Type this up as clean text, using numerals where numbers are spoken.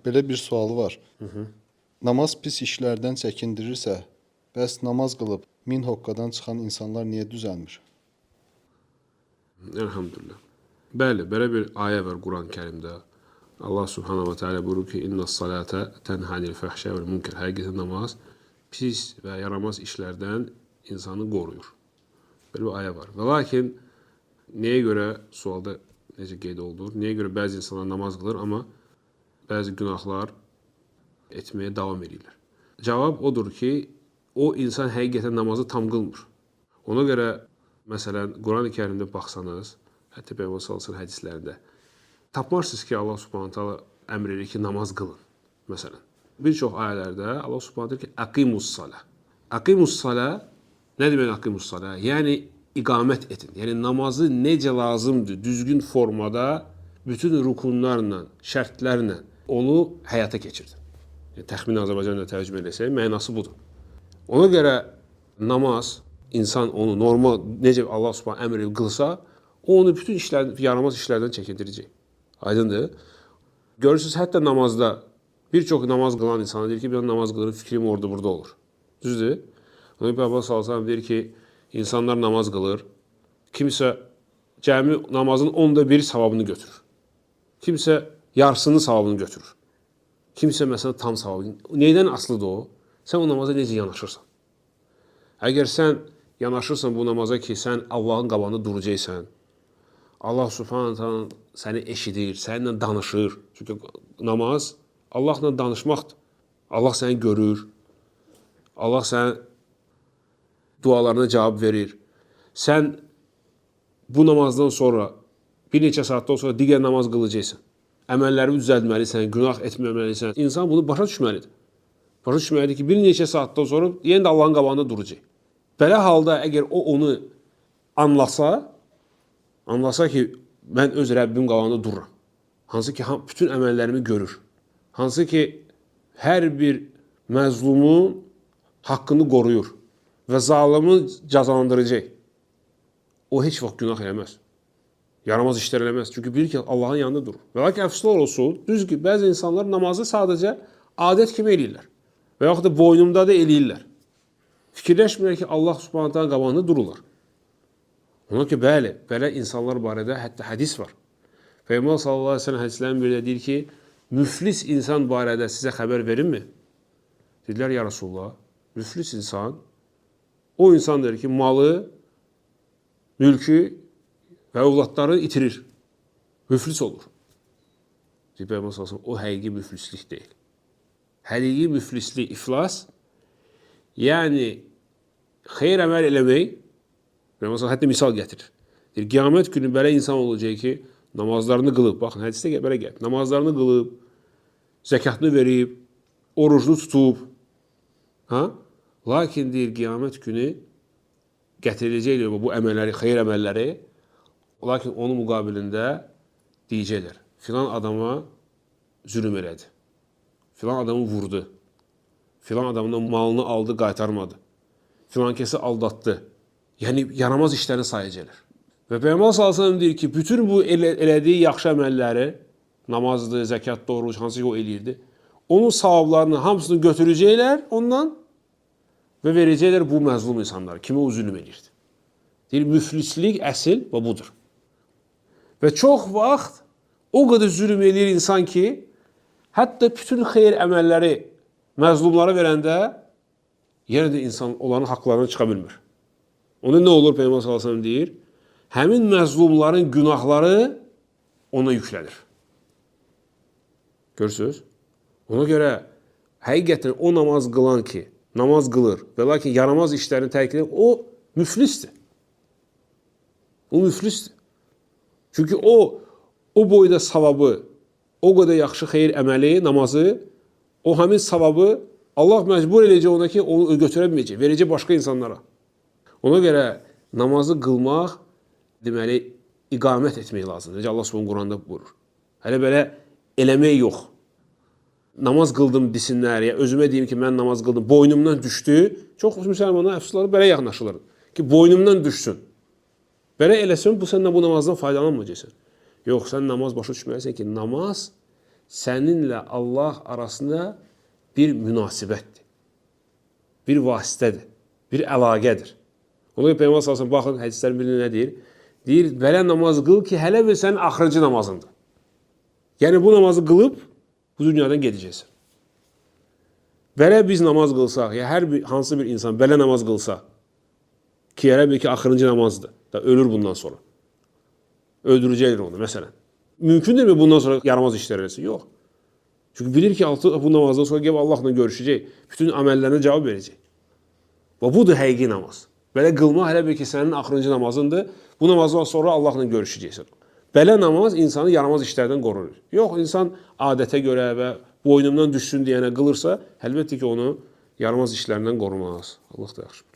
Belə bir sualı var. Namaz pis işlərdən çəkindirirsə, bəs namaz qılıb 1000 hoqqadan çıxan insanlar niyə düzəlmir? Elhamdülillah. Bəli, belə bir ayə var Quran-Kərimdə. Allah Subhanahu va Teala buyurur ki, "İnna salata tenha anil fahşa vel munkar." Həqiqətən namaz pis və yaramaz işlərdən insanı qoruyur. Belə bir ayə var. Və lakin nəyə görə sualda necə qeyd olunur? Nəyə görə bəzi insanlar namaz qılır, amma bəzi günahlar etməyə davam edirlər? Cavab odur ki, o insan həqiqətən namazı tam qılmır. Ona görə məsələn Quran-ı Kərimdə baxsanız, hətta Peyğəmbər sallallahu əleyhi və səlləm hədislərində tapmarsınız ki, Allah Subhanahu taala əmr edir ki, namaz qılın məsələn. Bir çox ayələrdə Allah Subhanahu deyir ki, "Aqimus salah." Aqimus salah nə demək aqimus salah? Yəni iqamət edin. Yəni namazı necə lazımdır, düzgün formada bütün rukunlarla, şərtlərlə onu həyata keçirdin. Yəni, təxminən Azərbaycanca tərcümə eləsək, mənası budur. Ona görə namaz insan onu normal necə Allah Subhanahu əmr edib qılsa, o onu bütün işlər, yaramaz işlərdən çəkindirəcək. Aydındır? Görürsüz, hətta namazda bir çox namaz qılan insana deyir ki, mən namaz qılıram, fikrim orada burada olur. Düzdür? Ona görə Peyğəmbər sallallahu əleyhi və səlləm deyir ki, insanlar namaz qılır, kimsə cəmi namazın onda bir savabını götürür. Kimsə yarısının savabını götürür. Kimsə məsələn tam savabını. Neydən asılıdır o? Sən o namaza necə yanaşırsan? Əgər sən yanaşırsan bu namaza ki, sən Allahın qabağında duracaqsan, Allah Subhanahu taala səni eşidir, səninlə danışır. Çünki namaz Allahla danışmaqdır. Allah səni görür. Allah sənin dualarına cavab verir. Sən bu namazdan sonra bir neçə saatdan sonra digər namaz qılacaqsan. Əməlləri düzəltməlisən, günah etməməlisən. İnsan bunu başa düşməlidir. Başa düşməlidir ki, bir neçə saatdan sonra yenə də Allahın qabağında duracaq. Belə halda əgər o onu anlasa, anlasa ki, mən öz Rəbbim qabağında dururam. Hansı ki, bütün əməllərimi görür. Hansı ki, hər bir məzlumun haqqını qoruyur və zalımı cəzalandıracaq. O heç vaxt günah eləməz. Yaramaz işlər eləməz. Çünki bilir ki, Allahın yanında durur. Və lakin əfsuslar olsun, düz ki, bəzi insanlar namazı sadəcə adət kimi eləyirlər. Və yaxud da boynumda da eləyirlər. Fikirləşmirlər ki, Allah Subhanahu taala qabağında dururlar. Ona ki, bəli, belə insanlar barədə hətta hədis var. Peyğəmbər sallallahu əleyhi və səlləm hədislərin birində deyir ki, müflis insan barədə sizə xəbər verimmi? Dedilər, ya Rasulullah, müflis insan o insandır ki, malı, mülkü və övladları itirir. Müflis olur. Deyir Peyğəmbər sallallahu əleyhi və səlləm, o həqiqi müflislik deyil. Həqiqi müflislik, iflas, yəni xeyir əməl eləmək, Peyğəmbər hətta misal gətirir. Deyir, qiyamət günü belə insan olacaq ki, namazlarını qılıb, baxın hədisdə belə gəlib, namazlarını qılıb, zəkatını verib, orucunu tutub, ha? Lakin deyir, qiyamət günü gətiriləcək deyir, bu əməlləri, xeyir əməlləri, lakin onun müqabilində deyəcəklər, filan adama zülm elədi, filan adamı vurdu, filan adamın malını aldı, qaytarmadı, filan kəsi aldatdı. Yəni yaramaz işləri sayacaqlar. Və Peyğəmbər sallallahu əleyhi və səlləm deyir ki, bütün bu elədiyi yaxşı əməlləri, namazdır, zəkatdır, oruc, hansı ki o eləyirdi, onun savablarını hamısını götürəcəklər ondan və verəcəklər bu məzlum insanlara, kimə o zülm eləyirdi. Deyir, müflislik əsil və budur. Və çox vaxt o qədər zülm eləyir insan ki, hətta bütün xeyir əməlləri məzlumlara verəndə yenə də insan onların haqlarından çıxa bilmir. Onda nə olur Peyğəmbər sallallahu əleyhi və səlləm deyir? Həmin məzlumların günahları ona yüklənir. Görürsüz? Ona görə həqiqətən o namaz qılan ki, namaz qılır və lakin yaramaz işlərini tərk edir, o müflisdir. O müflisdir. Çünki o boyda savabı, o qədər yaxşı xeyir əməli, namazı, o həmin savabı Allah məcbur eləyəcək ona ki, onu götürə bilməyəcək, verəcək başqa insanlara. Ona görə namazı qılmaq, deməli, iqamət etmək lazımdır. Necə Allah Subhanahu Quranda buyurur. Hələ belə eləmək yox. Namaz qıldım desinlər, ya özümə deyim ki, mən namaz qıldım, boynumdan düşdü. Çox müsəlmanlar əfsusları belə yaxınlaşırlar ki, boynumdan düşsün. Belə eləsən, bu sən də bu namazdan faydalanmayacaqsan. Yox, sən namaz başa düşməlisən ki, namaz səninlə Allah arasında bir münasibətdir. Bir vasitədir, bir əlaqədir. Ona görə Peyğəmbər sallallahu əleyhi və səlləm baxın hədislərin birində nə deyir? Deyir, belə namaz qıl ki, hələ bir sənin axırıncı namazındır. Yəni bu namazı qılıb bu dünyadan gedəcəksən. Belə biz namaz qılsaq, ya hər bir hansı bir insan belə namaz qılsa, ki elə bil ki axırıncı namazdır, da ölür bundan sonra. Öldürəcəklər onu məsələn. Mümkündürmü bundan sonra yaramaz işlər eləsin? Yox. Çünki bilir ki, artıq bu namazdan sonra gəlib Allahla görüşəcək, bütün əməllərinə cavab verəcək. Və budur həqiqi namaz. Belə qılmaq elə bil ki, sənin axırıncı namazındır. Bu namazdan sonra Allahla görüşəcəksən. Belə namaz insanı yaramaz işlərdən qorur. Yox, insan adətə görə və boynumdan düşsün deyənə qılırsa, əlbəttə ki, onu yaramaz işlərdən qorumaz. Allah da yaxşı bilir.